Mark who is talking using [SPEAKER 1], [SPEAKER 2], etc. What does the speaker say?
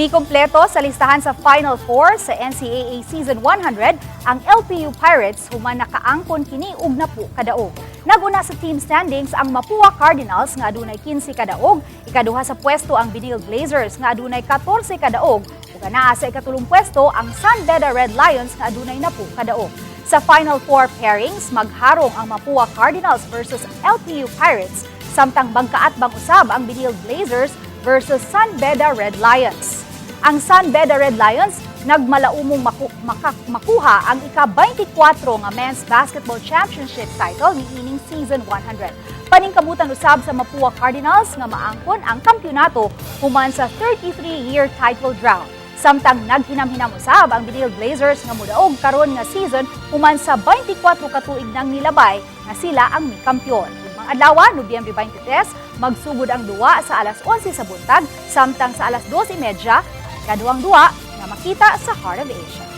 [SPEAKER 1] Mikumpleto sa listahan sa Final Four sa NCAA Season 100 ang LPU Pirates human nakaangkon kini og 10 kadaog. Naguna sa team standings ang Mapua Cardinals nga adunay 15 kadaog, ikaduha sa pwesto ang Benilde Blazers nga adunay 14 kadaog, ug anaa sa ikatulong pwesto ang San Beda Red Lions nga adunay 10 kadaog. Sa Final Four pairings, magharong ang Mapua Cardinals versus LPU Pirates, samtang bangkaatbang usab ang Benilde Blazers versus San Beda Red Lions. Ang San Beda Red Lions nagmalaumong makuha ang ika-24 nga Men's Basketball Championship title niining Season 100. Paningkamutan usab sa Mapua Cardinals nga maangkon ang kampyonato human sa 33-year title drought. Samtang naghinam-hinam usab ang Benilde Blazers nga mudaog karon nga season human sa 24 ka tuig nang nilabay nga sila ang mikampiyon. Ugmang adlaw, Nobyembre 23, magsugod ang duwa sa alas 11 sa buntag, samtang sa alas 2:30, kaduang duwa nga makita sa Heart of Asia.